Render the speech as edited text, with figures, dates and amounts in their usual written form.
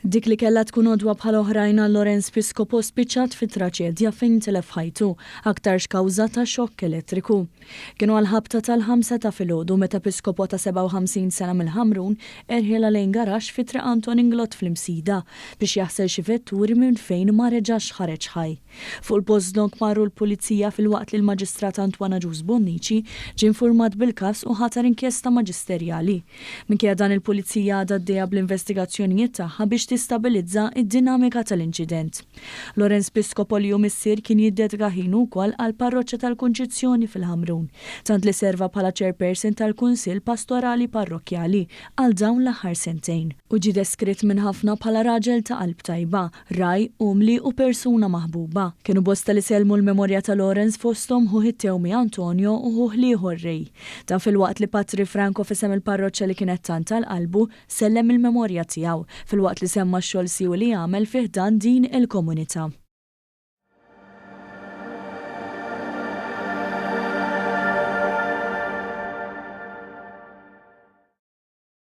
Dik li kellha tkun għodwa bħal oħrajn għal Lawrence Piscopo spiċċat fi traċedja fejn tilef ħajtu, aktarx kawża ta' xokk elettriku. Kienu għall-ħabta tal-ħamsa ta' filgħodu meta Piscopo ta' 57 sena mill-Ħamrun erħilha lejn garaxx fi Triq Anton Inglott fl-Imsida biex jaħsel xi vetturi minn fejn ma reġax ħareġ ħaj. Fuq il-post dlonk marru l-Pulizija filwaqt li l-Maġistrat Antoine Agius Bonnici ġie infurmat bil-każ u ħatar inkjesta maġisterjali. Minkejja dan il-Pulizija għadha għaddejja bl-investigazzjonijiet tagħha biex tistabilizza d-dinamika tal-inċident. Lawrence Piscopo li hu missier kien jiddedika ħinu wkoll għall-Parroċċa tal-Kunċizzjoni fil-Ħamrun, tant li serva bħala Chairperson tal-Kunsill Pastorali Parrokkjali għal dawn l-aħħar sentejn. Hu ġie deskritt minn ħafna bħala raġel ta' qalb tajba, Ragħaj, umli u persuna maħbuba. Kienu bosta li sellmu l-memorja ta' Lawrence fosthom ħuh it-tewmi Antonio u ħuh l-ieħor Ray. Dan filwaqt li Patri Franco f'isem il-parroċċa li kienet tant għal qalbu, sellem il-memorja tiegħu, filwaqt li semma x-xogħol siewi li għamel fi ħdan din il-komunità.